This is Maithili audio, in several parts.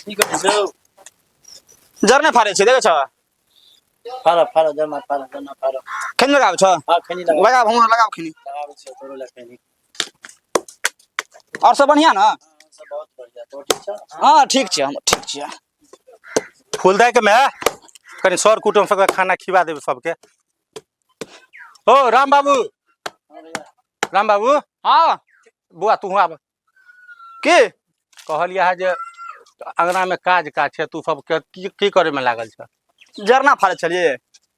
की करै छौ? जरने फाड़ै छै, देखै छ? फाड़ फाड़, जमा फाड़, जमा फाड़। खैनी लगाबै छ? हाँ, खैनी लगा। लगाब, हमरो लगाब खैनी। लगाबै छियौ तोरो लए खैनी। और सब बढ़िया ना? हाँ, सब बहुत बढ़िया। तो ठीक छौ? हाँ, ठीक छै, हम ठीक छियै। फूलदाय के माय, कनि सर कुटुम्ब सबके खाना खिवा देबै सबके। ओ राम बाबू, राम बाबू। हाँ। बुआ, तू आब। की? कहलियै है जे अंगना में काज काज छै, तू सबके की की करे में लागल छ? जरना फाड़ै छलियै।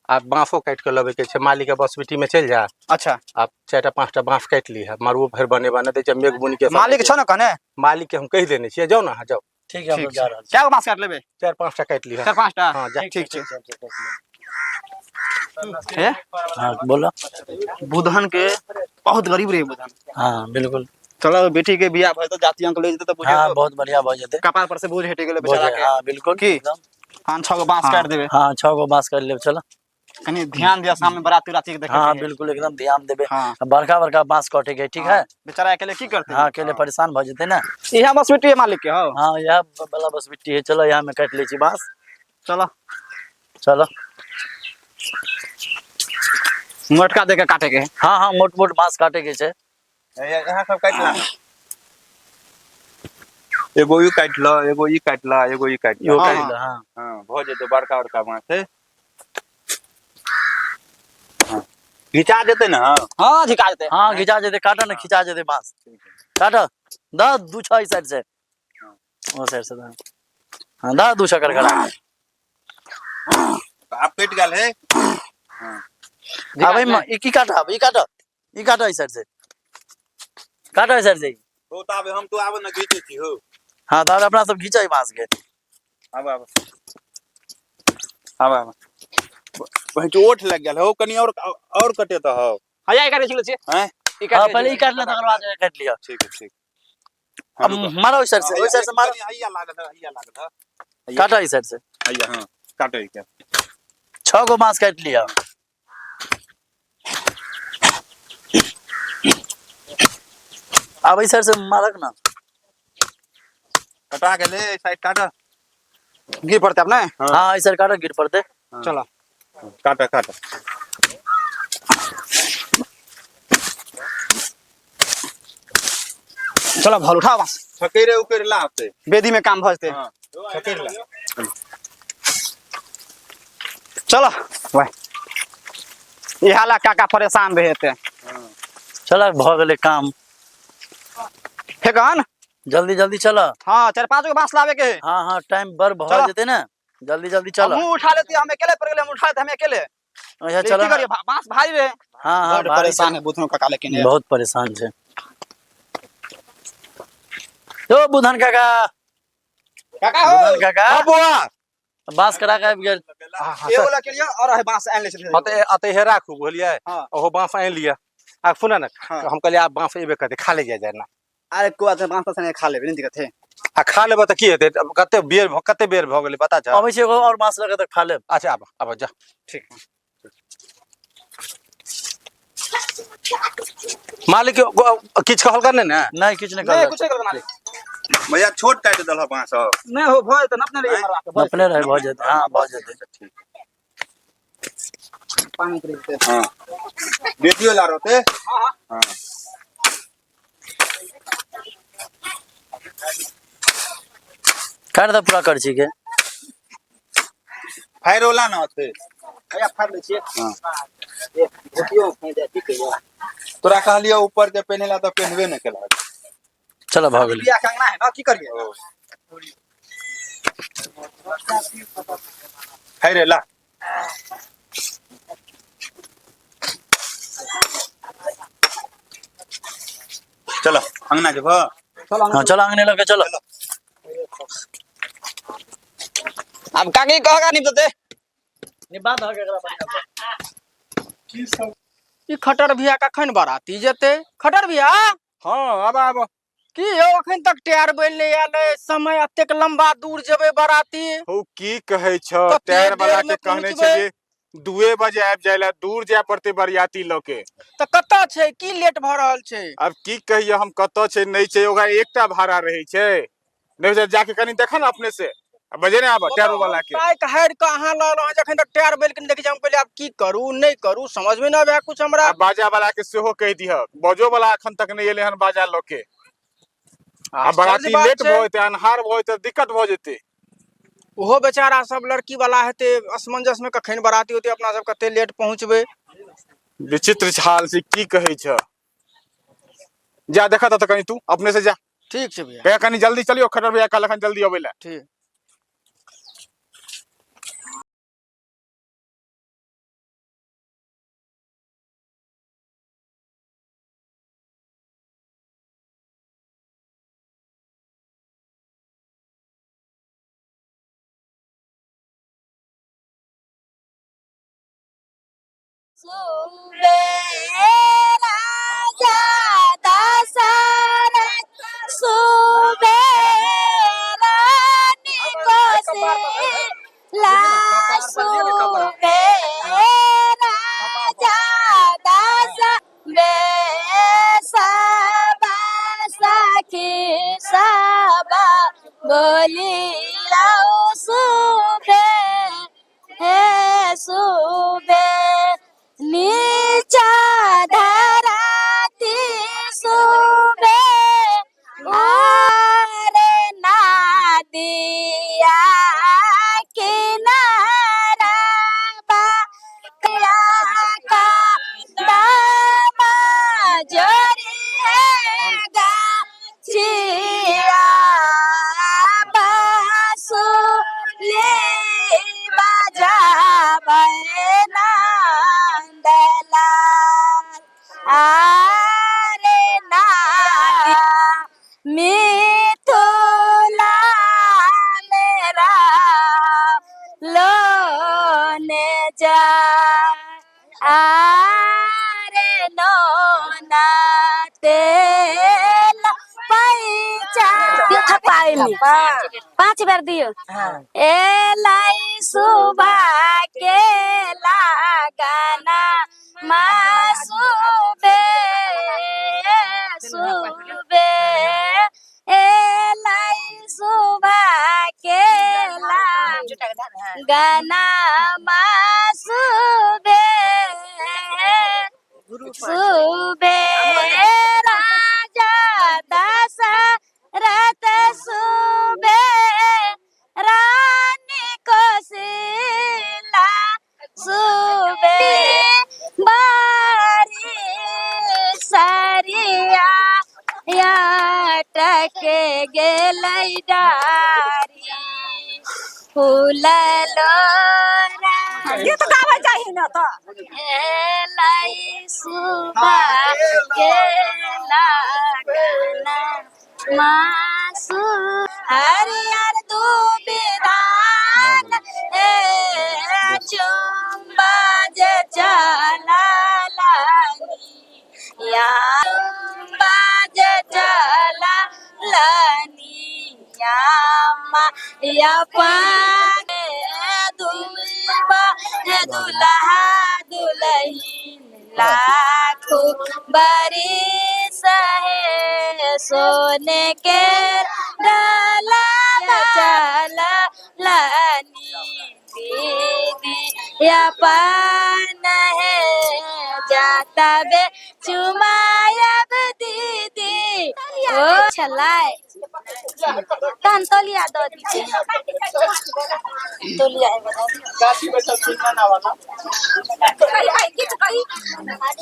आ बांसो काटि के लबै के छै, मालिक के बसबिटी में चलि जा। अच्छा। आ चारिटा पाँचटा बांस काटि लीह, मड़ुओ भरि बनेबा नहि दै छै मेघ बुनि के। मालिक छौ ने कहने? मालिक के हम कहि देने छियै, जाउ ने अहाँ, जाउ। ठीक है, हम ठीक लोग जा रहल छी। कए गो बांस काटि लेबै? चारि पाँचटा काटि लीह। चारि पाँचटा? हाँ, जा। ठीक छै। छै। हे। हाँ, बोलो। बुधन के बहुत गरीब रहे बुधन। हाँ, बिल्कुल। चलो, बेटी के बियाह भऽ जेतै, जाति अंक ले जेतै तऽ बुझियौ हाँ तो बहुत बढ़िया भऽ जेतै। कपार पर से बोझ हटि गेलै बोझ बेचारा के। हाँ, बिल्कुल। की? एकदम। पाँच छह गो बांस काटि देबै। हाँ, 6 गो बांस काटि लेब, चलो। कनि ध्यान दिअ, सामने बराती उराती के देखै। हाँ, बिल्कुल, एकदम ध्यान देबै। हाँ। बड़का बड़का बांस कटे के, ठीक है? बेचारा अकेले की करतै? हाँ, अकेले परेशान भऽ जेतै ने। इएह बस बेटी है मालिक के हौ? हाँ, इएह वाला बस बिट्टी है। चलो, यहाँ में काटि लै छी बांस। चलो। चलो। मोटका दे के काटे के है। हाँ हाँ, मोट मोट बांस काटे के छै। यहाँ सब काटि ला, एगो ई काटि ल, एगो ई काटि ल, एगो ई काटि ल। इहो हाँ, काटि ल, हाँ। हाँ, भऽ जेतै, बड़का बड़का बाँस है। हाँ, घिचा जेतै ने? हाँ, झिका जेतै। हाँ, घिचा जेतै। काटऽ ने, खिचा जेतै बांस। काटऽ, द दू छह ई साइड से, ओ साइड से द। हाँ, द दू छह करकरा। आब कटि गेल है। आब एहिमे ई की काटब? ई काटऽ, ई काटऽ, ई साइड से काटऽ, ई साइड से। हो, तऽ आब हम तो आब ने घिचै छी हो। हाँ, तऽ आब अपना सब घिचै बांस के। आब आब आब आब बहिं, ओठ लागि गेल हो, कनि और और कटे तऽ हो। हाँ, ई काटे छलै छियै। हैं? ई हाँ काटे। पहले ई काटि ले, तकर बाद ई काटि लिअ। ठीक है, ठीक। अब मारो ओहि साइड से, ओहि साइड से मारो। हैया लागल है, हैया लागल है। काटऽ ई साइड से। हैया, हाँ, काटे के। 6 गो बांस काटि लिअ। आब एहि साइड से मारक ना। कटा गेलै, एहि साइड काट। गिर पड़तै आब नहि? हाँ, एहि साइड काटऽ, गिर पड़तै। चलो। काट काट। चलो, भल उठाओ बांस। छकेरे उकेरे ला होतै। वेदी में काम भऽ जेतै। हाँ, छकेरे ला। चलो भाई, इएह ला काका परेशान रहे ते। चल, भऽ गेलै काम। फेकन। जल्दी जल्दी चल। हाँ, चारि पाँच गो बांस लावे के है। हाँ हाँ, टाइम बड़ भऽ चलो। जेतै ने, जल्दी जल्दी चल। हमहूँ उठा लेती, हम अकेले पड़ गेले, हम उठा लेते, हम अकेले। अच्छा, लेकिन चल। की करिए, बांस भारी रहे। हाँ हाँ, बड़ भारी परेशान है बुधनो काका लेकिन छै। बहुत परेशान छै। यो बुधन काका। काका हो। बुधन काका। हाँ बुआ। बांस करा के आबि गेल। एगो लऽ के लिअ और है बांस आनि लै छलियै। अते अते हे राखू, बुझलियै? हाँ। ओहो बांस आनि लिअ। आ सुन ने, हाँ। हम कहलियै आब बांस एबे करतै, खा ले जाय जाय ना। अरे को बात, बांस तांस नहि खा लेबै, नहि दिक्कत है। आ खा लेबै तऽ की हेतै? अब कते बेर भऽ गेलै पता छै? अबै छै एगो और बांस लऽ के तऽ खा लेब। अच्छा, आब आब जा। ठीक। मालिक किछु कहलका नहि ने? नहि, किछु नहि नहि। कहलक। कुछ नहि करबै मालिक। भैया, छोट काटि देलह बाँस सब? नहि हो, भऽ जेतै, नपने रहियै मरबा के, भऽ जेतै। अपने रहै, भऽ जेतै, हाँ, भऽ जेतै। पानी उतरि जेतै। हाँ, बेटियो ला रहते। हाँ हाँ। हाँ। काटि दे पूरा करछी के। फायरोला ना होते। हैया, फाड़ि लै छियै। हाँ। एक धोतियो फाड़ि जाय, की कहियै। तोरा कहलियो ऊपर के पेन्हे ला तऽ पेन्हबे नहि केलक। चलो, भऽ गेलै। बियाह के अंगना है ना, की करियै? फायरे ला। चलो, अंगना जेबह। चलो। हाँ, चलो, अंगने लऽ के चलो। आब काकी कहगा नहीं देते। निब्बा दहक एकरा बढ़िआँ से। ई खटर भैया कखन बराती जेतै? खटर भैया। हाँ, आब आब। की यौ, अखन तक टायर बनि नहि आयल अइ, समय एतेक लम्बा दूर जेबै बराती। हौ, की कहै छ। कते टायर वाला देरमे के कहने पहुँचबै? छलियै 2 बजे आबि जाय ला, दूर जाय पड़तै बरियाती लऽ के। तऽ कतऽ छै? की लेट भऽ रहल छै? आब की कहिए हम, कतऽ छै नहि छै, ओकरा एकटा भाड़ा रहै छै। नहि होइ छै, जाके कनि देखऽ ने अपने से आ बजेने आबऽ टायरो वाला के। ताकि हारि कऽ अहाँ लग रहौं, जखन तक टायर बलि के नहि देखै छी, हम कहलियै आब की करू नहि करू, समझमे नहि आबै कुछ हमरा। आ बाजा वाला के सेहो कहि दिहक, बजो वाला एखन तक नहि एलै हन बाजा लऽ के। आ आश्चर्य बराती बात लेट छै। भऽ जेतै, अन्हार भऽ जेतै, दिक्कत भऽ जेतै। ओहो बेचारा सब लड़की वाला हेतै असमंजस में, कखन बराती होतै, अपना सब कते लेट पहुँचबै। विचित्र हाल छै, की कहै छ। जा देखऽ तऽ कनि तू अपने से जा। ठीक छै भैया। भैया कनि जल्दी चलियौ, खटर भैया कहलक हन जल्दी अबै लए। ठीक। सुबे राजा दशरथ सुबे रानी कोशिला सुबे राजा दशरथ सबा सखी सबा बोलिया सुबे हे सुबे नीचा धराती सुबे आरे नादिया किनारा बा का दामा जोरी है गाछिया बांसुरी बजाबै नंदलाल आरे नादिया मिथुला मेरा लोने जा आरे नोना तेल पैचा 5 बार दियो। एलाई सुबह के लगाना मासुबे सुबे एलाई सुबह के लगाना मासुबे सुबे राजा दशरथ सुबे रानी कोशिला सुबे बारी सरिया या टके गेलै डारी फूल लोरा गीत गाबै जाही न तऽ। एलै सुबह के लगना मासु हरियर दुबिधान ए चुम्बा जे चला लानी या चुम्बा जे चला लानी यामा या पाने दुलबा दुल्हा दुलहीन लाखो बरिस है सोने के डाला चला लानी दीदी या पान है जाता बे चुमायब दीदी ओ छलाय तहन तौलिया दऽ दीजिए। तौलिया एगो दऽ दियौ।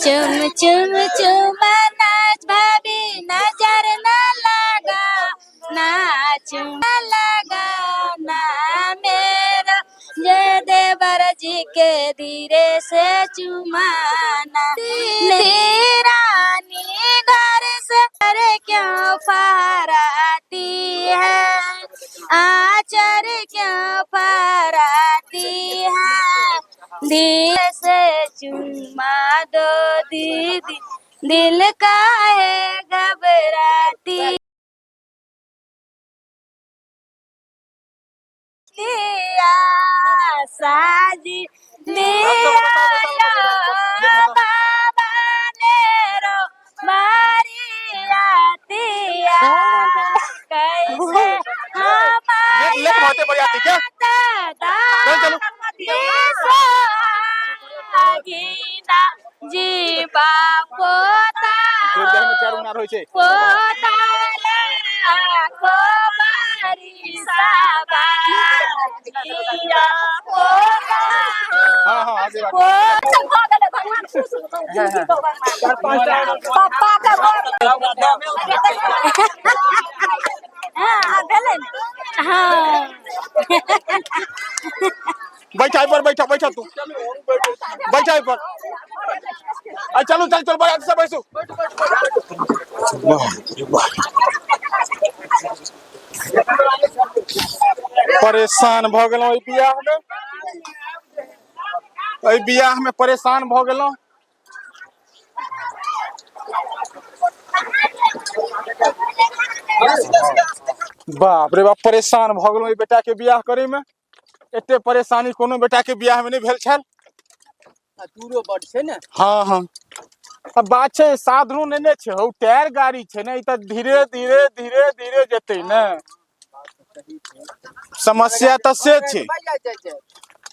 चुम चुम चुम नाच भाभी नजर न लगा नाच लगा ना मेरा जय देवर जी के धीरे से चुमाना मेरी रानी घर से अरे क्यों फहराती है आचर क्यों फहराती है धीरे से चुमा दो दीदी दिल का है घबराती दिया साजी दिया बाबा मेरो मारिया दिया कैसे हेतै बरियाती के। चल चलू। जी पोता तोर देह में चारू नार होइ छै। पोता कुमारी साबा पोता। हाँ हाँ, आगे बात। भऽ गेलै, भगवान खुश होतौ, जिंदगी भगवान पप्पा के। हाँ, भेलै ने। हाँ। बैठा एहि पर, बैठा बैठा, तू बैठा एहि पर। आ चलू, चल चल, बरियाती सब बैसू। परेशान भऽ गेलहुँ एहि बियाह मे, एहि बियाह मे परेशान भऽ गेलहुँ। बाप रे बाप, परेशान भऽ गेलहुँ एहि बेटा के बियाह करे मे। एते परेशानी कोनो बेटा के बियाह मे नहि भेल छल। दूरो बड छै ने। हाँ हाँ, अब बात छै साधनो नहि ने छै हौ, टायर गाड़ी छै ने, ई तऽ धीरे धीरे धीरे धीरे जेतै ने। समस्या तऽ से छै।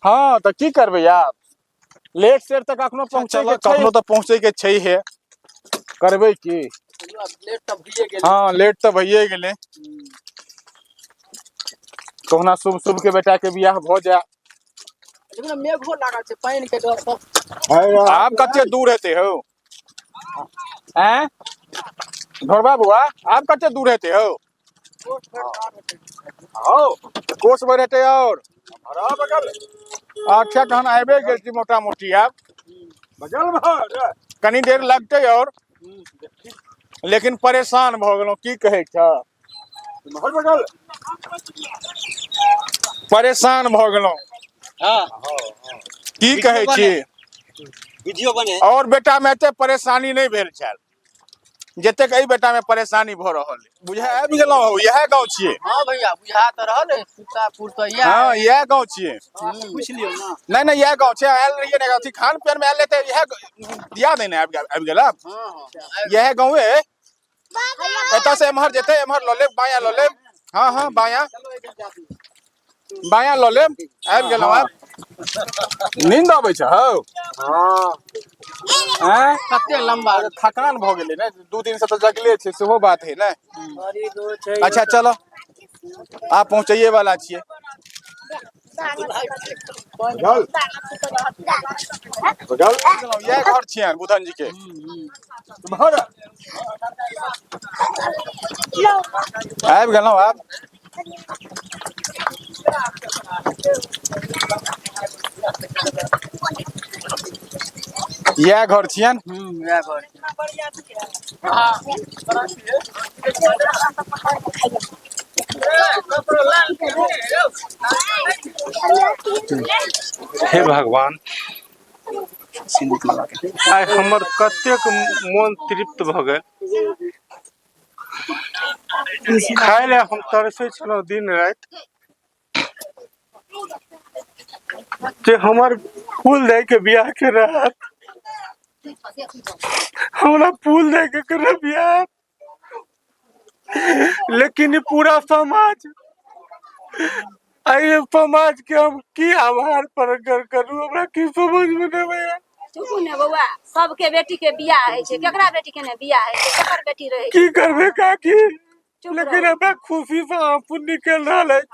हाँ, तऽ की करबै आब? लेट सेट तऽ कखनो पहुँचै के छै, कखनो तऽ पहुँचै के छै हे, करबै की? लेट तऽ भइए गेलै। हाँ, लेट तऽ भइए गेलै। कहुना शुभ शुभ के बेटा के बियाह भऽ जाय। लेकिन मेघो लागल छै, पानि के डर सब। आब कते दूर हेतै हौ? हैं ढोरबा बुआ, आब कते दूर हेतै हौ? हौ, कोस भरि हेतै और बगल। अच्छा, तहन आबि गेल छी मोटा मोटी। आब बगल कनी देर लगतै और, लेकिन परेशान भऽ गेलहुँ। की कहै छ, बगल परेशान भऽ गेलहुँ। की कहै छी? वीडियो बने। और बेटा मे एते परेशानी नहि भेल छल जतेक एहि बेटा मे परेशानी भऽ रहल अइ। बुझा आबि गेलहुँ हौ, इएह गाँव छियै। हाँ भैया, बुझा तऽ रहल है, सीतापुर तऽ इएह। हाँ, इएह गाँव छियै। पूछि लियौ ने। नहि नहि, इएह गाँव छै। आयल रहियै ने अथी खान पियन मे आयल रहै तऽ इएह याद अइ ने? आबि गेल, आबि गेल आब। हाँ। इएह गाँवे। एतऽ से एम्हर जेतै, एम्हर लऽ लेब, बायाँ लऽ लेब। हाँ हाँ, बायाँ बायाँ लऽ लेब। आबि गेलहुँ आब। नींद अबै छै हौ? आँय? कते लम्बा। थकान भऽ गेलै ने, 2 दिन से तऽ जगले छै, सेहो बात है ने। अच्छा चलो, आब पहुँचैये वाला छियै। बगल बगल इएह घर छियनि बुधन जी के। आबि गेलहुँ आब। इएह घर छियनि। इएह घर। हे भगवान, आइ हमर कतेक मोन तृप्त भऽ गेल। खाय लए हम तरसै छलहुँ दिन राति जे हमर फूल दय के बियाह के रहत, हमरा फूल दय के करब बियाह। लेकिन ई पूरा समाज, एहि समाज के हम की आभार प्रकट करू, हमरा की समझ में नहि अबैया। चुपू ने बौआ, सबके बेटी के बियाह होइ छै, केकरा बेटी के ने बियाह होइ छै? केकर बेटी रहै छै? की करबै काकी? चुप लेकिन रहू। हमरा खुशी से आंसू निकल रहल अछि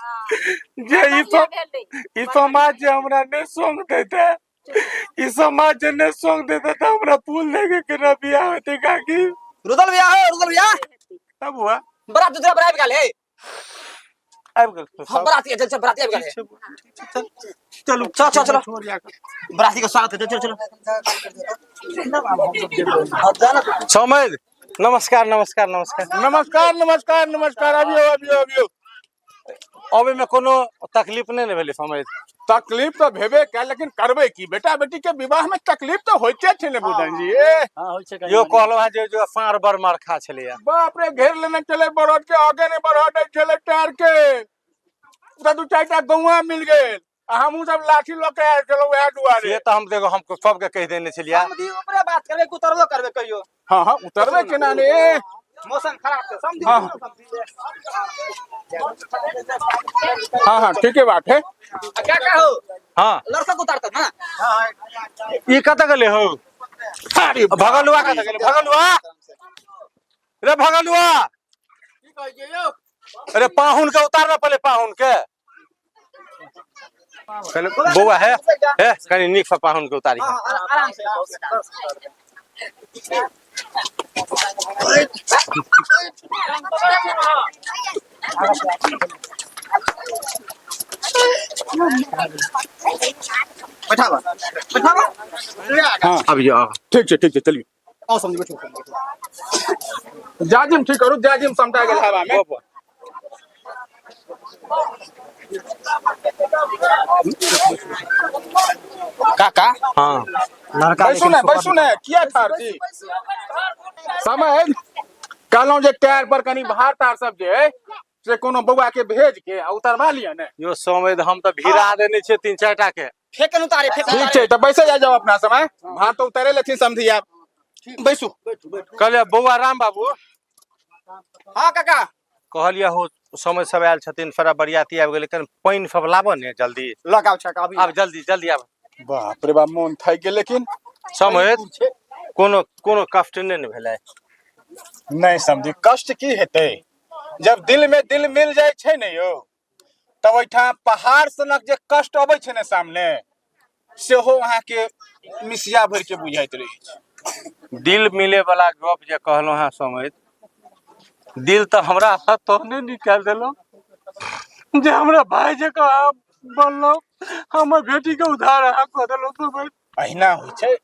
जे ई बढ़िआँ सब भेलै। ई समाज जे हमरा नहि संग देते, ई समाज जे नहि संग देते तऽ हमरा फूल देके केना बियाह होते काकी? रुदल भैया हो, रुदल भैया। तब हुआ। बरात दूसरा पर आबि गेल हे। आबि गेल? हाँ, बराती चल चल, बराती आबि गेल हे। चलू। चलो चलो चलो, बराती के स्वागत है, चलो चलो। समझ, नमस्कार नमस्कार नमस्कार। नमस्कार नमस्कार नमस्कार, अबियौ अबियौ अबियौ। अबै में कोनो तकलीफ नहि ने भेलै समझ? तकलीफ तऽ भेबे कयल, लेकिन करबै की? बेटा बेटी के विवाह में तकलीफ तऽ होइते छै ने बुधन जी, ए। हाँ, होइ छै कनि यो मनि। कहलहुँ हेँ जे जो साँढ़ बड़ मारखा छलैया। बाप रे, घेर लेने छलै बरद के, आगे नहि बढ़ऽ दै छलै टायर के। तऽ दू चारिटा गौआ मिल गेल आ हमहूँ सब लाठी लऽ के आयल छलहुँ वएह दुआरे। से तऽ हम देखो, हम सबके कहि देने छलियै। हम दी ऊपरे बात करबै कि उतरबो करबै कहियो? हाँ हाँ, उतरबै केना ने? ए, मौसम खराब छै समझी। हाँ। हाँ हाँ ठीके बात है। क्या कहो? हाँ। लड़का को उतारता ना। ई कतऽ गेलै हौ? अरे भगलुआ कतऽ गेलै? भगलुआ रे, भगलुआ। अरे पाहुन के उतार ना पहले, पाहुन के। पहले बौआ है हे, कनी नीक से पाहुन के उतारी। आराम से। बैठाबा बैठाबा। हाँ अब यो ठीक छै, ठीक छै, चलिए। आओ समझी, बैठो। जाजिम ठीक करू, जाजिम समटा गेल हवा में। काका। हाँ। लड़का बैसू ने, बैसू ने, किया ठार छी? समय कहलहुँ जे टायर पर कनी भार तार सब जे है से कोनो बौआ के भेज के आ उतरवा लिअ ने। यो समय हम तऽ भिड़ा देने छियै 3-4 टा के। फेकन उतारे, फेकन। ठीक छै, तऽ बैसे जा जाओ अपना समय भार तो उतारे लेथिन समझी आप। बैसू। कहलियै बौआ राम बाबू। हाँ काका। कहलियै हो समय सब आयल छथिन, सारा बरियाती आबि गेलै, कनि पानि सब लाबऽ ने जल्दी। लगाओ छका अभी। आब जल्दी जल्दी आब। बाप रे बाप, मोन थाकि गेल लेकिन। समय कोनो कोनो कष्ट नहि ने भेलै? नहीं समझी, कष्ट की हेतै जब दिल में दिल मिल जाइ छै ने यौ, तब ओहिठाम पहाड़ सनक जे कष्ट अबै छै ने सामने, सेहो अहाँके मिसिया भरि के बुझाइत रहै छै। दिल मिले वाला गप जे कहलहुँ हँ समय, दिल तऽ हमरा तहने निकालि देलहुँ जे हमरा भाय जकाँ अहाँ बनलहुँ, हमर बेटी के उधार अहाँ कऽ देलहुँ समय। अहिना होइ छै,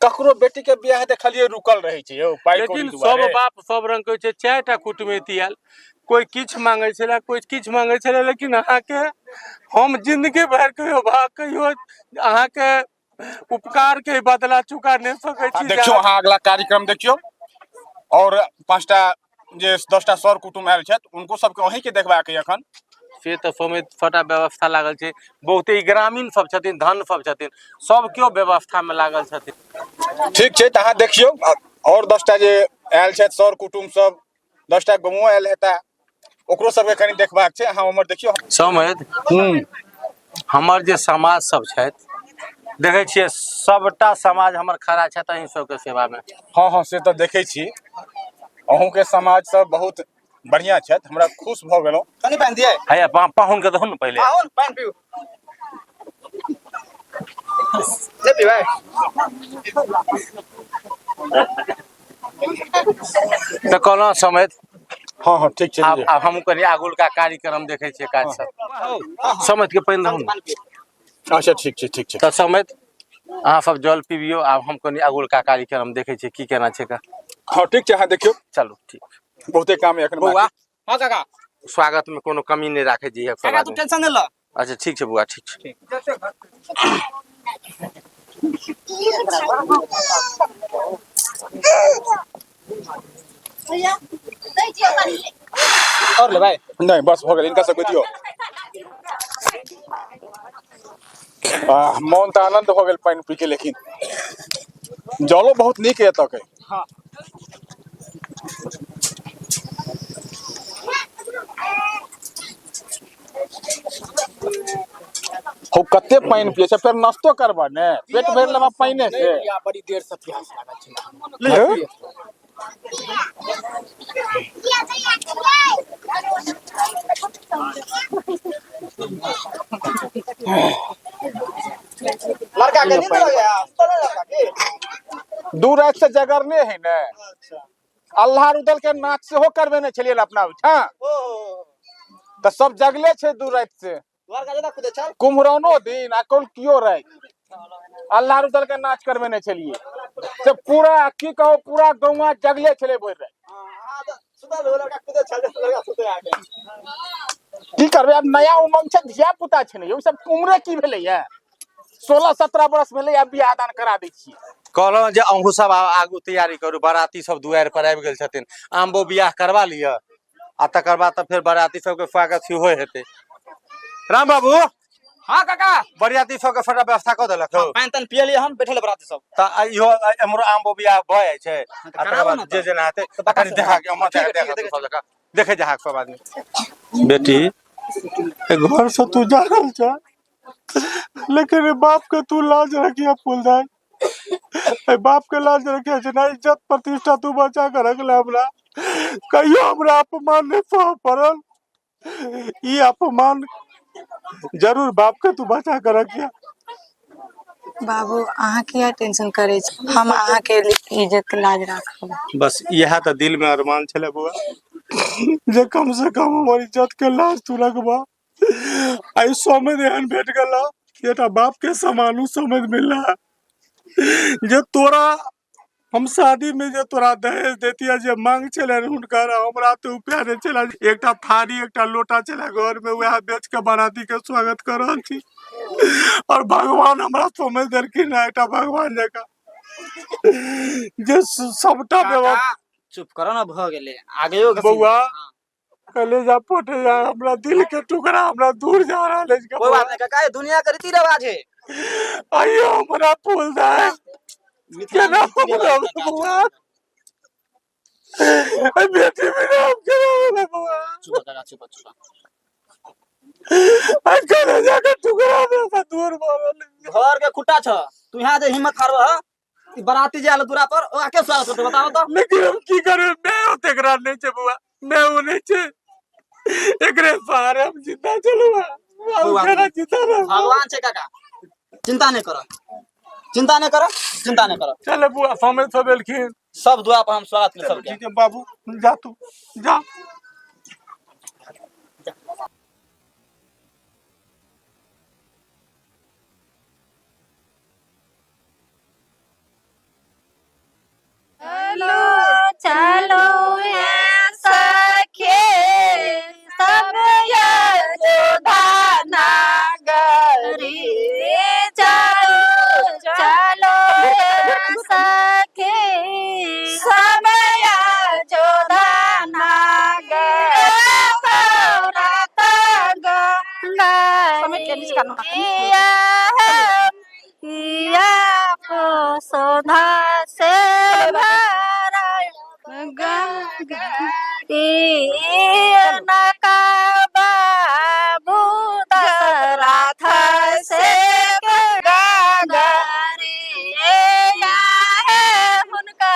ककरो बेटी के बियाह देखलियै रुकल रहै छै यौ पाइ कौड़ी लेकिन सब दुआरे। बाप सब रंग के होइ छै। 4टा कुटुमैती आयल, कोई किछु मांगै छलै, कोई किछु मांगै छलै, लेकिन अहाँके हम जिंदगी भरि कहियो कहियो अहाँके उपकार के बदला चुका नहि सकै छी। देखियौ अहाँ अगला कार्यक्रम देखियौ, और 5टा जे 10टा सर कुटुम्ब आयल छथि उनको सबके अहीं के देखबाक अइ एखन। से तऽ समय सबटा व्यवस्था लागल छै, बहुते ग्रामीण सब छथिन, धन सब छथिन, सब केओ व्यवस्था में लागल छथिन। ठीक छै, तऽ अहाँ देखियौ और 10टा जे आयल छथि सर कुटुम्ब सब, 10टा गाँवो आयल हेता, ओकरो सबके कनि देखबाक छै, अहाँ उम्हर देखियौ। समय हमर जे समाज सब छथि, देखै छियै सबटा समाज हमर खड़ा छथि अहीं सबके सेवा में। हाँ हाँ से तऽ देखै छी, अहूँके समाज सब बहुत बढ़िया छथि, हमरा खुश भऽ गेलहुँ। कनि पानि दियै। हैया पाहुन के दहु ने पहिले। पाहुन पानि पीउ। नहि पीबै? तऽ कहलहुँ समय। हाँ हाँ ठीक छै। आब हम कनि आगुलका कार्यक्रम देखै छियै काज सब। समय के पानि दहु ने। अच्छा ठीक छै, ठीक छै। तऽ समय अहाँ सब जल पीबियौ, आब हम कनि अगुलका कार्यक्रम देखै छियै की केना छै का। हाँ ठीक छै, अहाँ देखियौ। चलू ठीक। बहुते काम है एखन बौआ। बाकी। हाँ काका। स्वागत में कोनो कमी नहि राखै जइहे सब काका तू आदमी। टेंशन नहि ल। अच्छा ठीक छै बौआ, ठीक छै। और लेबै? नहीं बस भऽ गेल, इनका सबके दियौ। मोन तऽ आनंद भऽ गेल पानि पी के, लेकिन जलो बहुत नीक है एतऽ के। हाँ। हो कते पानि पियै छै, फेर नाश्तो करबऽ ने, पेट भरि लेबऽ पानिए से। बड़ी देर से प्यास लागल छै। लड़का के नींद लगैया, सुतल है लड़का के? 2 राति से जगरने है ने। अल्लाह रुदल के नाच सेहो करबेने छलियै अपना ओहिठाम, तऽ सब जगले छै 2 राति से। लड़का ज्यादा खुदे छल। कुम्हरौनो दिन आ कौलकियो राति अल्लाह रुदल के नाच करबेने छलियै, से पूरा की कहू पूरा गौवा जगले छलै भरि राति। की करबै आब, नया उमंग छै, धिया पुता छै ने यौ, सब उम्रे की भेलैया, 16-17 बरस भेलै, आब बियाह दान करा दै छियै। कहलहुँ जे अहूँ सब आगू तैयारी करू, बाराती सब दुआरि पर आबि गेल छथिन, आम्बो बियाह करवा लिअ आ तकर बाद तऽ फेर बाराती सबके स्वागत सेहो हेतै। राम बाबू। हाँ काका। बरियाती सबके सबटा व्यवस्था कऽ देलक हौ? पानि तानि पियलियै हम, बैठल बराती सब। तऽ आ इहो एम्हरो आम बोबिया भऽ जाइ छै आ तकर कराबू बाद ने जे तऽ। जेना हेतै तऽ बता कनि सब। देखा के एम्हर ठीक है, देखा ठीक है, तू देखै सब जगह देखै जहाँ सब आदमी। बेटी, ए घर से तू जा रहल छ, लेकिन ए बाप के तू लाज रखिया फूलदाई, ए बाप के लाज रखिया। जेना इज्जत प्रतिष्ठा तू बचा के रखले, हमरा कहियो हमरा अपमान नहीं सह पड़ल, ई अपमान जरूर बाप के तू बचा के रखिया। बाबू, अहाँ किया टेंशन करै छी? हम अहाँके इज्जत के लाज राखब। बस इएह तऽ दिल में अरमान छलै बौआ, जे कम से कम हमर इज्जत के लाज तू रखबा। आई सौम्य एहन भेट गेला, एकटा बाप के समान उ समझ मिलला, जे तोरा हम शादी में जे तोरा दहेज देतिया, जे मांग छलै हुनकर, हमरा तऽ उपाय नहि छलै। एकटा थारी एकटा लोटा छलै घर में, वएह बेच के बाराती के स्वागत कर रहल छी। और भगवान हमरा समझ देलखिन है, एकटा भगवान जकाँ जे सबटा व्यवस्था। चुप करो ना, भऽ गेलै आगे। बौआ, कलेजा फटे जा, हमरा दिल के टुकड़ा हमरा दूर जा रहल अछि। कोई बात नहीं काका, ये दुनिया के रीति रिवाज है। आइयो हमरा फूल दाय मिथिला केना में रीति हम रिवाज रहबै काका। बौआ? अरे बेटी बिना हम केना रहबै बौआ? चुप काका, चुप चुप। आ कलेजा के टुकड़ा हमरा से दूर भऽ रहल अछि। घर के खुट्टा छ, तू यहाँ जे हिम्मत हारबह, ई बराती जे आयल दूरा पर, ओकरा के स्वागत करतै, बताओ तो? लेकिन हम की करबै? मैं ओतेक रात नहीं छै बौआ, मैं ओ नहीं छै, एकरे सहारे हम जिंदा चलू। बौआ, केना जिंदा रहब? भगवान छै काका, चिंता नहीं करो, चिंता नहीं करो, चिंता नहीं करो। चल बुआ, समय सब एलखिन। सब दुआ पर हम स्वागत में सबके। ठीक है बाबू, जा तू जा। चलो चलो हे सखे सब यशोदा नागरी, चलो चलो हे सखे सब यशोदा नागरी। सोधा से भरा गंगा बाबू दशरथ से गंगारी हुनका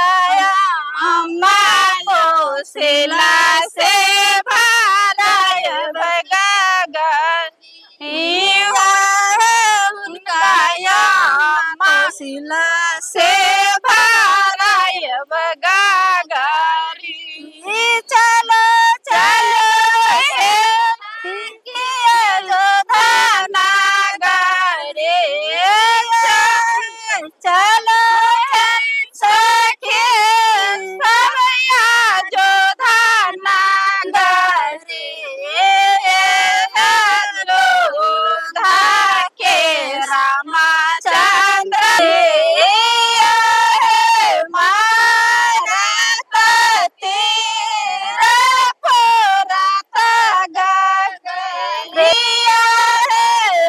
अम्मा कोशिला से भरा हुनका कोशिला से भरायब गागरी। चलो चलो हे अयोध्या नागरे, चलो सखे सब अयोध्या नागरी। अयोध्या के रामचंद्र मारत तीर फोरत गगरिया,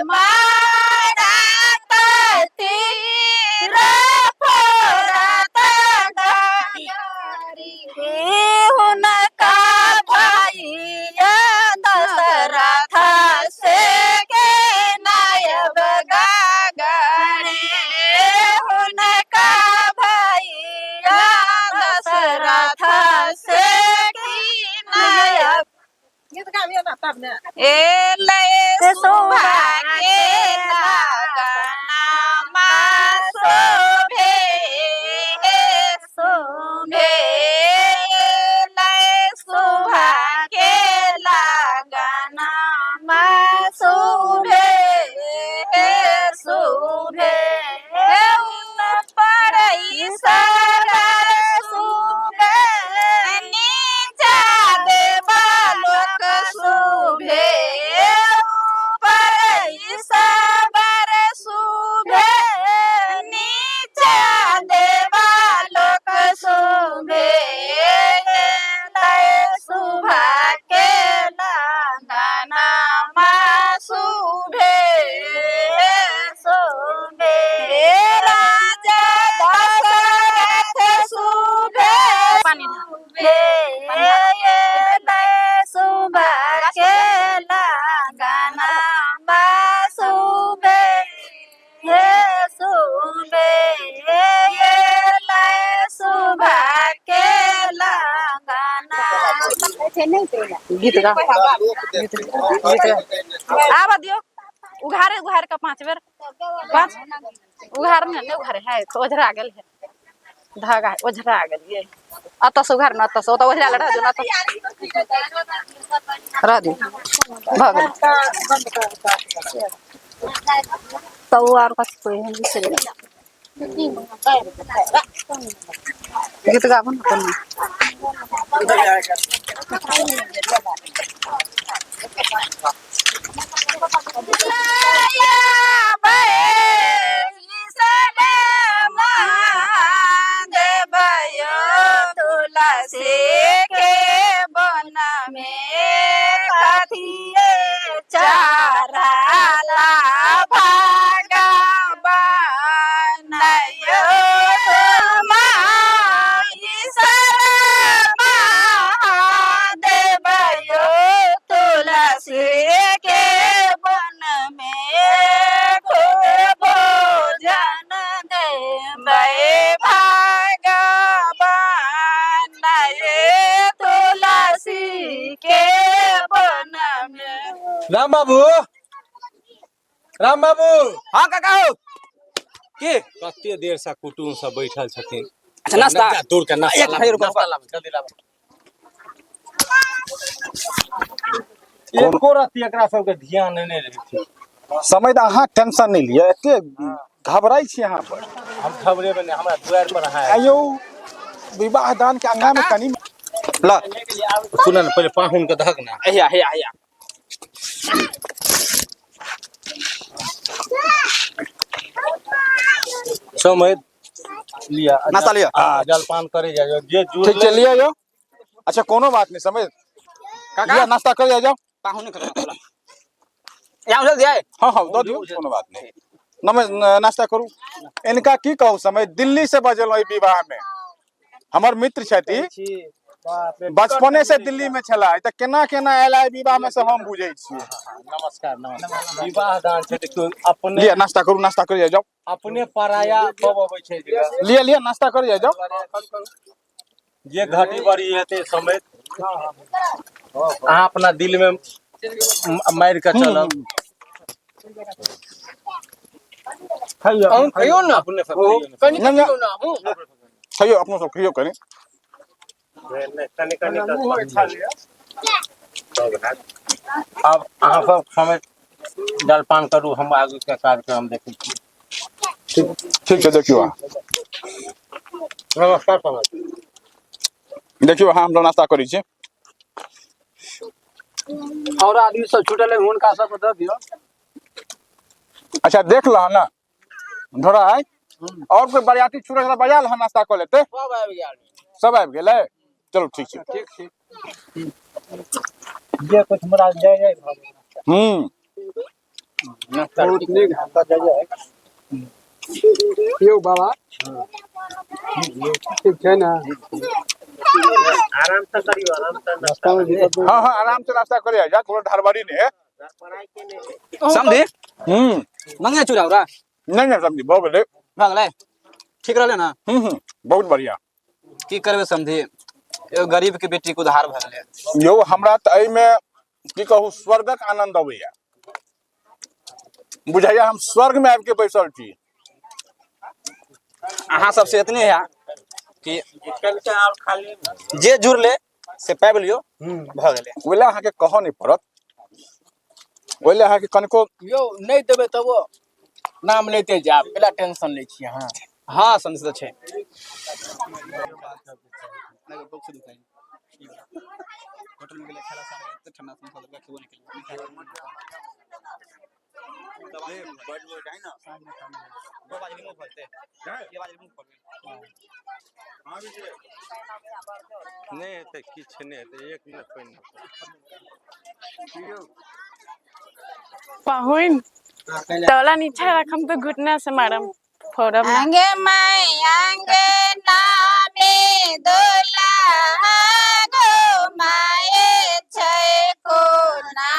मारत तीर फोरत गगरी। हुनका भैया दशरथ से के नायब गागरे, हुनका भैया दशरथ से की नायब। एलै शोभा के लगनमा शोभे शोभे, एलै शोभा के लगनमा शोभे शोभे। ऊपर शोभे, नीचा देवालोक शोभे, ऊपर गीत गा, गीत गा। आबऽ दियौ, उघारे उघार के 5 बेर, 5 उघार ने नहीं उघारे है, ओझरा गेल है धागा, ओझरा गेल ये। अतऽ से उघार न, अतऽ से ओतऽ ओझरा रह दियौ, अतऽ रह दियौ, भऽ गेल। तऽ ओ आर कथी कोइ हम बिसरि गेलियै। गीत गाबू ने कोनो। तुलसी के वन में कथिए चारा ला भगवान यो महादेव यो तुलसी के वन में खूब भोजन देबै भगवान ये तुलसी के वन में। राम बाबू, राम बाबू। हाँ काका हो। की कते देर से कुटुम सब बैठल छथिन। अच्छा नाश्ता दूर के नाश्ता एक मिनट रुको। नाश्ता लाबू, जल्दी लाबू। एको रत्ती एकरा सबके ध्यान नहि रहै छै। समय तऽ अहाँ टेंशन नहि लिअ, एते घबराइ छी अहाँ पर। हम घबरेबै नहि, हमरा दुआरि पर अहाँ आयल। आयौ विवाह दान के अंगा में कनी ल सुन ने, पहिले पाहुन के दहक ना। हिया हिया हिया। समय लिया, नाश्ता लिअ। जलपान करे जाइयो जे जुड़लै। ठीक छै, लिअ यौ। अच्छा कोनो बात नहीं, समझ काका लिअ, नाश्ता कर जाओ। पाहुन के नाश्ता यहाँ उठल दिया। हाँ हाँ दऽ दियौ, कोनो बात नहीं। नाश्ता करू। इनका की कहू, समय दिल्ली से बजेलहुँ विवाह में। हमर मित्र छथि, बचपने से दिल्ली में छला, तऽ केना केना आयल है विवाह में से हम बुझै छियै। नमस्कार नमस्कार। विवाह दान छै तऽ अपने लिअ नाश्ता करू, नाश्ता कर जाओ। अपने पराया सब अबै छै। लिअ लिअ नाश्ता कर जाओ। जे घटी बड़ी हेतै समय अहाँ अपना दिल में मारि के चलब। अहूँ खइयौ ने, अपने सब खइयौ ने। कनि नहि, नहि। खइयौ ने अहूँ। खइयौ, अपनो सब खइयौ कनि। कनि कनि आब अहाँ सब समय जलपान करू, हम आगू के कार्यक्रम देखै छी। ठीक छै, देखियौ अहाँ। नमस्कार समाज। देखियौ अहाँ, हम नाश्ता करै छी। और आदमी सब छूटल है, हुनका सबके दऽ दियौ। अच्छा देख लह ना धोरा, और कोई बरियाती छूटल है तऽ बजा लह, नाश्ता कऽ लेतै। सब आबि गेल, सब आबि गेलै। चलू ठीक छै, ठीक छै। जे कुछ हमरा जय जय भऽ गेल। बहुत नीक है यौ बाबा, ठीक छै ने? आराम से करियौ, आराम से नाश्ता। हाँ हाँ आराम से नाश्ता करे जा, कोनो हड़बड़ी नहीं है। समझी मंगे चूड़ा उड़ा। नहीं नहीं समझी, भऽ गेलै। भऽ गेलै, ठीक रहलै ना? बहुत बढ़िया। की करबै समझी, एगो गरीब के बेटी के उधार भऽ गेलै। यौ हमरा तऽ एहिमे की कहू, स्वर्गक आनंद अबैया, बुझाइया हम स्वर्ग में आबि के बैसल छी। अहाँ सबसे एतने है कि जे जुड़ले से पाबि लियौ, भऽ गेलै। ओहि लए अहाँके कहऽ नहि पड़त, ओहि लए अहाँके कनिको यौ नहि देबै तबो नाम लेते जायब, कैला टेंशन लै छी अहाँ? हाँ समझ तऽ छै। नहि हेतै, किछु नहि हेतै, एक मिनट पानि। पाहुन तौला नीचा रखम तो घुटना से मारम फोड़म ना। अंगे मैं अंगे नामे दुल्हा गो माए छै कोना,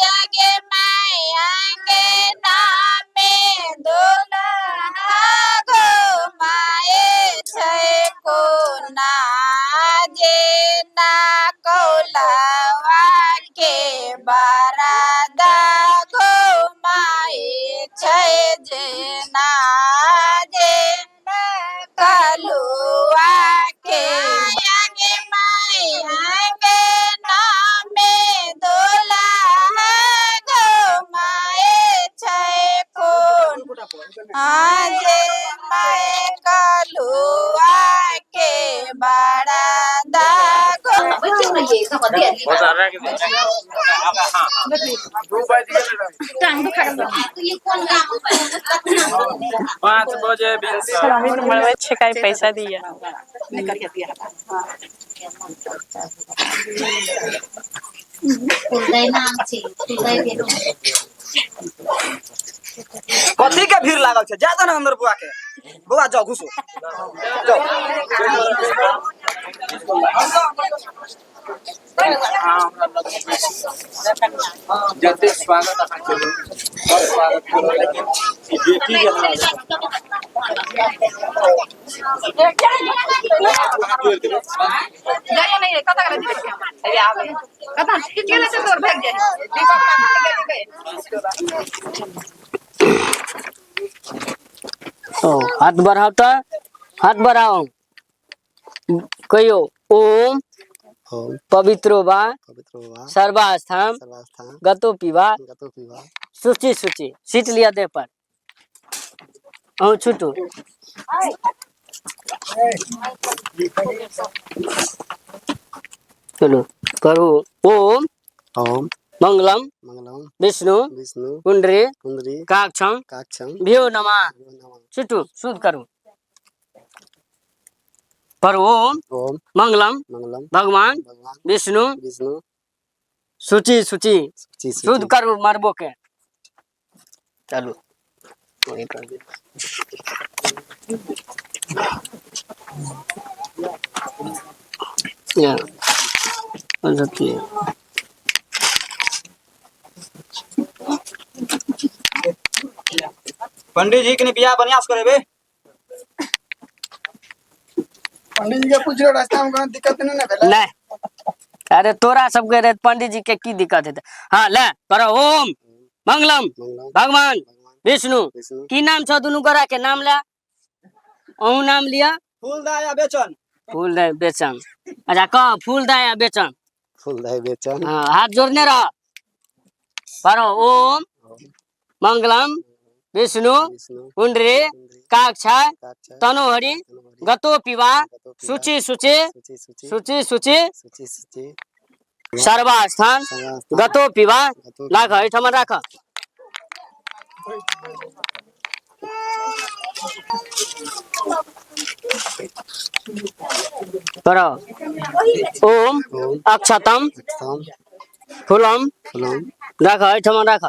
अंगे मैं अंगे नामे दुल्हा गो माए छै कोना, जे ना कौला टांग दुखा गेल। 5 बजे भिनसर। अभी तो मरबै छै काहे पैसा दिया। कथी के भीड़ लागल छै? जा दो ने अंदर बुआ के। बौआ जाओ, घुसो जाओ। जते स्वागत अहाँ केलहुँ, सब स्वागत केलहुँ, लेकिन ई बेटी जे हमरा जाइए नहीं कतऽ गेलै दीपक? कतऽ किछु गेलै से तोर भागि जाइ दीपक। ओ हाथ बढ़ाओ तऽ, हाथ बढ़ाओ। कहियो ओम। ओम। पवित्रो वा पवित्रो वा सर्वास्थान सर्वास्थान गतो पिबा गतो पिबा। शुचि शुचि सीट लिया देह पर। अहूँ छुटू। चलू करू ओम। ओम। मंगलम मंगलम विष्णु विष्णु कुंडरी कुंदरी काक्षम काक्षम भ्यो नमः। नमः। छुटू, शुद्ध करू पर ओम। ओम। मंगलम मंगलम भगवान भगवान विष्णु विष्णु शुचि शुचि शुचि शुद्ध शुचि करू मरबो के। चलू वही कर दियौ। या, अच्छा। पंडित जी, कनि बियाह बढ़िया से करेबे। पंडित जी के पूछ लो, रास्ता में कोनो दिक्कत नहीं ना भेलै? नहीं, अरे तोरा सबके रहे पंडित जी के की दिक्कत हेतै? हाँ, ले करो ओम मंगलम मंगलम भगवान भगवान विष्णु। विष्णु। की नाम छौ दुनू गोरा के? नाम ले, अहूँ नाम लिअ। फूल दा या बेचन। फूल दे बेचन। अच्छा कह, फूल दे या बेचन। फूल दे बेचन। हाँ, हाथ जोड़ने रह। पढ़ो ओम मंगलम विष्णु विष्णु कुंडरी कुंदरी काक्षा काक्षा तनोहरि तनोहरि गतो पिबा गतो पिबा शुचि शुचि शुचि शुचि शुचि शुचि शुचि शुचि सर्वास्थान सर्वास्थान गतो पिबा। गतो राख पिबा। एहिठाम राख। पढ़ो ओम ओम अक्षतम अक्षतम फूलम फूलम राख, एहिठाम राख।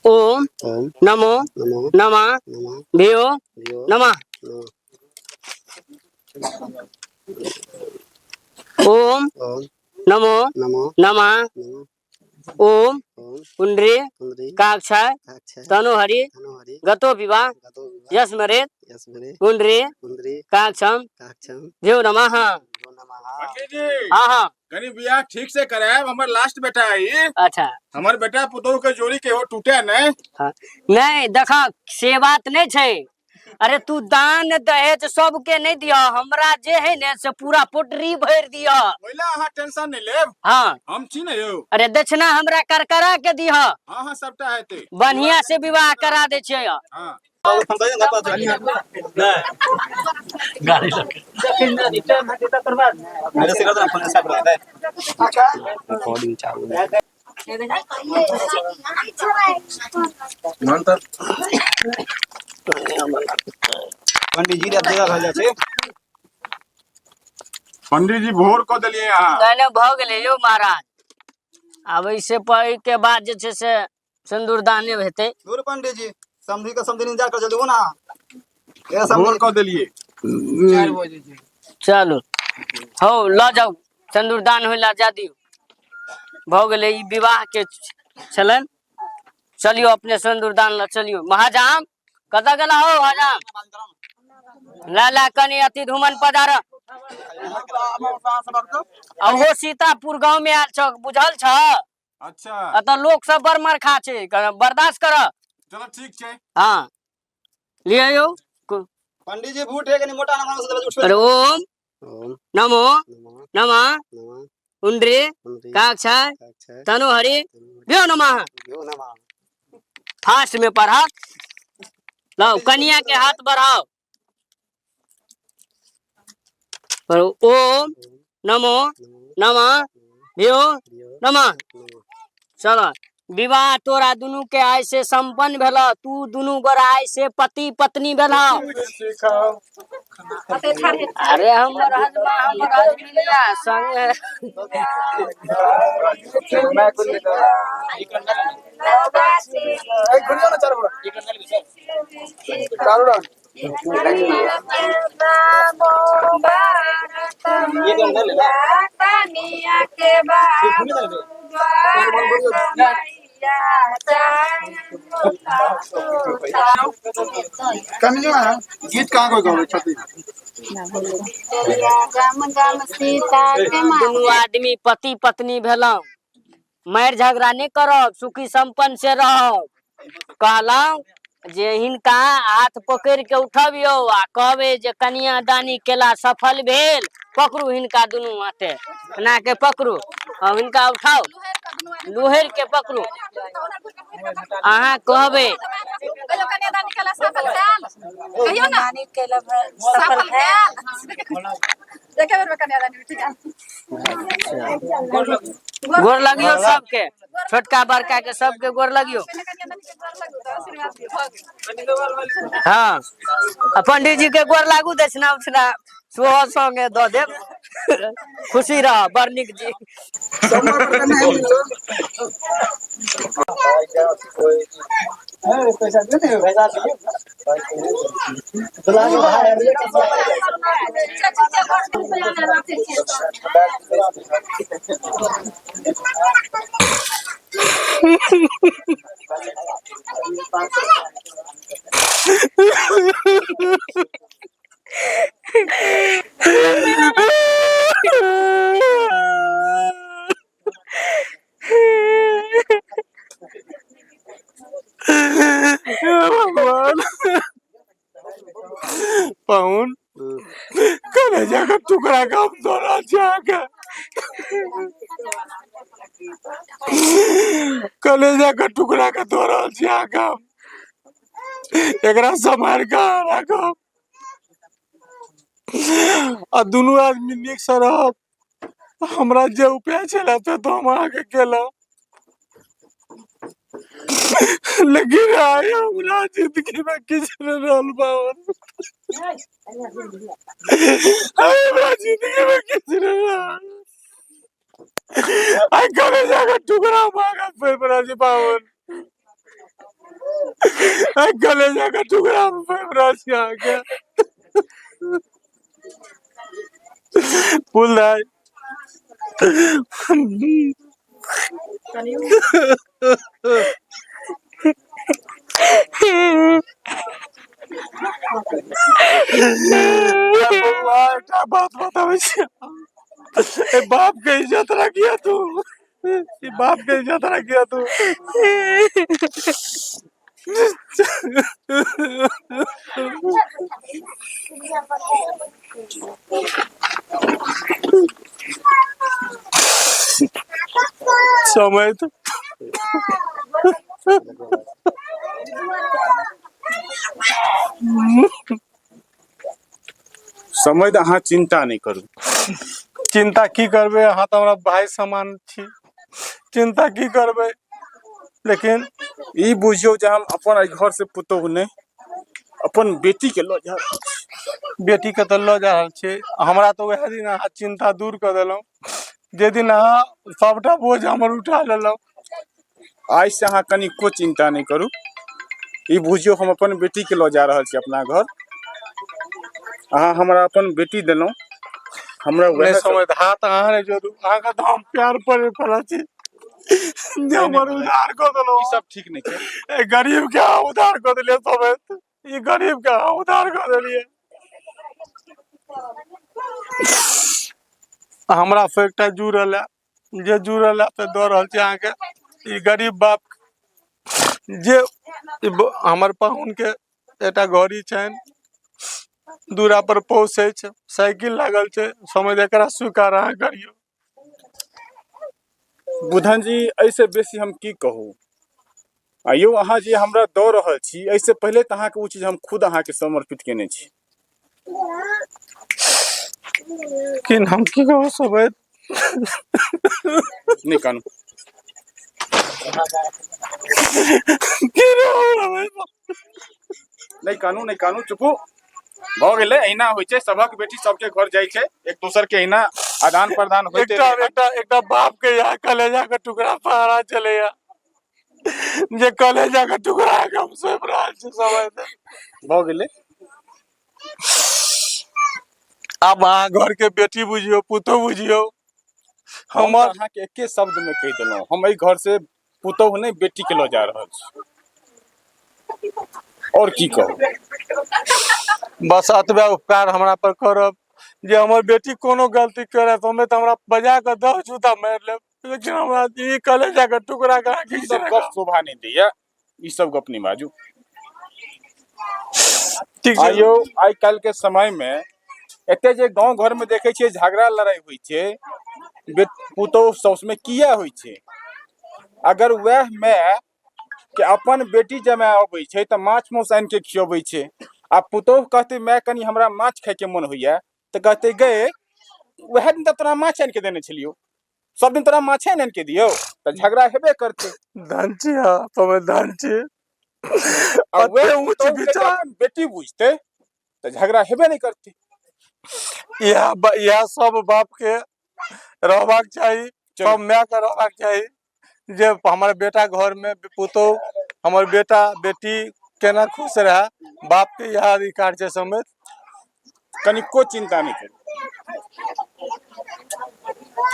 ओम ओम नमो नमो नमः नमः भियो भियो नमः। नमः। ओम ओम नमो नमो नमः नमः ओम ओम कुंडरी कुंदरी काक्षा काक्षा तनोहरि तनोहरि गतो पिबा गतो पिबा यस्मरेत यस्मरे कुंडरी कुंदरी काक्षम काक्षम भ्यो नमः। भ्यो नमः। पंडित जी। हाँ हाँ। कनी बियाह ठीक से करायब, हमर लास्ट बेटा है ई। अच्छा। हमर बेटा पुतोह के जोड़ी के हो टूटे नहीं। हाँ। नहीं देख, से बात नहीं छै। अरे तू दान दहेज सबके नहीं दिया, हमरा जे है ने से पूरा पोटरी भर दिया। ओइला अहाँ टेंशन नहीं लेब। हाँ। हम छी ने यौ। अरे दक्षिणा हमरा करकरा के दिह। हाँ हाँ, सबटा हेतै। बढ़िया से विवाह करा दे छियै। हाँ। गाड़ी लग मेरे से कर दो ना फोन, ऐसा कर दे। रिकॉर्डिंग चालू है। पंडित जी रे जगह भऽ जाइ छै। पंडित जी, भोर कऽ देलियै अहाँ। नहि नहि, भऽ गेलै यौ महाराज। आब एहिसे के बाद जे छै से सिन्दूरदाने हेतै। दूर पंडित जी, समधी के समधी इंतजार कर, जल्दी हो ना ए भोर समधी। कऽ देलियै। चलू हौ, लऽ जाउ, सिन्दूरदान होइ लए जा दियौ। भऽ गेलै, ई विवाह के छलनि। चलियौ अपने सिन्दूरदान लऽ चलियौ। महाजाम कतऽ गेला हौ? हजाम ला ला कनि अति धुमन पधार। ओहो सीतापुर गाँव में आयल छ, बुझल छ? अच्छा। एतऽ लोक सब बड़ मरखा छै, बर्दाश्त कर। चलो ठीक छै। हाँ, लिअ यौ। पंडित जी, बूट है कनि मोटा नंबर से उठबै। अरे ओम ओम नमो नमः नमः नमः कुंडरी कुंदरी काक्षा काक्षा तनोहरि तनोहरि भ्यो नमः। भ्यो नमः। फास्ट में पढ़ा लाओ, कनिया के हाथ बढ़ाओ। ओम नमो नमः भ्यो नमः। चल, विवाह तोरा दुनू के आइ से संपन्न भेल। तू दुनू गोरा आइ से पति पत्नी भेल। अरे हमर हजमा, हमर हजमिलिया संगे। गीत कहाँ कोई गाबै छथिन? दुनू आदमी पति पत्नी भेलहुँ, मारि झगड़ा नहि करब, सुखी संपन्न से रहब। कहलहुँ जे हिनका हाथ पकड़ि के उठबियौ आ कहबै जे कन्यादानी केला सफल भेल। पकड़ू हिनका दुनू हाथे, एना के पकड़ू, आ हिनका उठाउ, लुहरि के पकड़ू। अहाँ कहबै कन्यादानी केला सफल भेल। गोर लगियौ सबके, छोटका बड़का के सबके गोर लगियौ। हाँ, आ पंडित जी के गोर लागू, दक्षिणा उक्षिणा सेहो संगे दऽ देब। खुशी रह, बड़ नीक जी। भगवान, पाहुन, कलेजा के टुकड़ा के हम दऽ रहल छी अहाँके। कलेजा के टुकड़ा के दऽ रहल छी अहाँके हम। एकरा सम्हारि कऽ अहाँ राखब आ दुनू आदमी नीक से रहब। हमरा जे उपाय छलै से तऽ हम अहाँके केलहुँ, लेकिन आइ हमरा जिंदगी में किछु नहि रहल पाहुन। आइ हमरा जिंदगी में किछु नहि रहल। आइ कलेजा के टुकड़ा मांगत पड़ि रहल छी पाहुन। आइ कलेजा के टुकड़ा पड़ि रहल छी अहाँके। फूल दाइ, बौआ, एकटा बात बताबै छी। ए बाप के इज्जत रखिया तू, ई बाप के इज्जत रखिया तू। समय तो समय तऽ अहाँ चिन्ता नहि करू। चिन्ता की करबै, अहाँ तऽ हमरा भाय समान छी, चिन्ता की करबै? लेकिन ई बुझियौ जे हम अपन एहि घर से पुतोहु नहि, अपन बेटी के लऽ जा रहल छी। बेटी के तऽ लऽ जा रहल छी। हमरा तऽ वएह दिन अहाँ चिन्ता दूर कऽ देलहुँ जे दिन अहाँ सबटा बोझ हमर उठा लेलहुँ। आइ से अहाँ कनिको चिन्ता नहि करू। ई बुझियौ हम अपन बेटी के लऽ जा रहल छी अपना घर। अहाँ हमरा अपन बेटी देलहुँ, हमरा नहि वएह समय हाथ अहाँ नहि जोड़ू। अहाँके तऽ हम प्यार पड़े पड़ल छी जे हमर उधार कऽ देलहुँ। ई सब ठीक नहि छै। ए गरीब के अहाँ उधार कऽ देलियै समेत, ई गरीब के अहाँ उधार कऽ देलियै। हमरा से एकटा जुड़ल है, जे जुड़ल है से दऽ रहल छी अहाँके। ई गरीब बाप जे ई हमर पाहुन के एकटा घड़ी छनि, दूरा पर पौस अछि, साइकिल लागल छै। समझ एकरा स्वीकार अहाँ करियौ। बुधन जी, एहिसँ बेसी हम की कहू? आ यौ, अहाँ जे हमरा दऽ रहल छी, एहिसँ पहिले तऽ अहाँके ओ चीज हम खुद अहाँके समर्पित केने छी। लेकिन हम की कहू सब नहि कानू। की रहू? नहि कानू, नहि कानू, चुपू, भऽ गेलै। अहिना होइ छै, सभक बेटी सबके घर जाइ छै, एक दोसर के अहिना आदान प्रदान होइते एकटा रहै। एकटा एकटा बाप के यहाँ कलेजा के टुकड़ा पहाड़ा चलैया, जे कलेजा के टुकड़ा के हम सौंप रहल छी समय भऽ गेलै। आब अहाँ घर के बेटी बुझियौ, पुतोह बुझियौ। हम हमर अहाँके एके शब्द में कहि देलहुँ, हम एहि घर से पुतोह नहि बेटी के लऽ जा रहल छी, और की कहू। बस एतबे उपकार हमरा पर करब जे हमर बेटी कोनो गलती करे तऽ हमे तऽ हमरा बजा कऽ 10 जूता मारि लेब, लेकिन हमरा ई कलेजा के टुकड़ा के अहाँ ई सब गप शोभा नहि दैया, ई सब गप नहि बाजू। ठीक छै। आइयो आइ काल्हि के समय में एते जे गांव घर में देखे छियै झगड़ा लड़ाई होइ छै पुतोह साउस में, किया होइ छै? अगर वएह माय के अपन बेटी जमाय अबै छै तऽ माछ मांस आनि के खियबै छै, आ पुतोह कहतै माय कनी हमरा माछ खायके मन होइया, तऽ कहतै गै वएह दिन तऽ तोरा माछ आनि के देने छलियौ, सब दिन तोरा माछे आनि के दियौ, तऽ झगड़ा हेबे करतै। धन छी अहाँ, तमे धन छी। आ वएह एते ऊँच पुतोह के विचार अपन बेटी बुझतै तऽ झगड़ा हेबे नहि करतै। इएह सब बाप के रहबाक चाही, सब माय के रहबाक चाही जे हमर बेटा घर में पुतोह, हमर बेटा बेटी केना खुश रहे, बाप के इएह अधिकार छै समेत। कनिको चिंता नहि करू।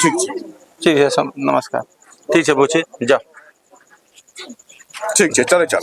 ठीक छै। ठीक है सब, नमस्कार। ठीक छै बुची, जाओ। ठीक छै, चलै चल।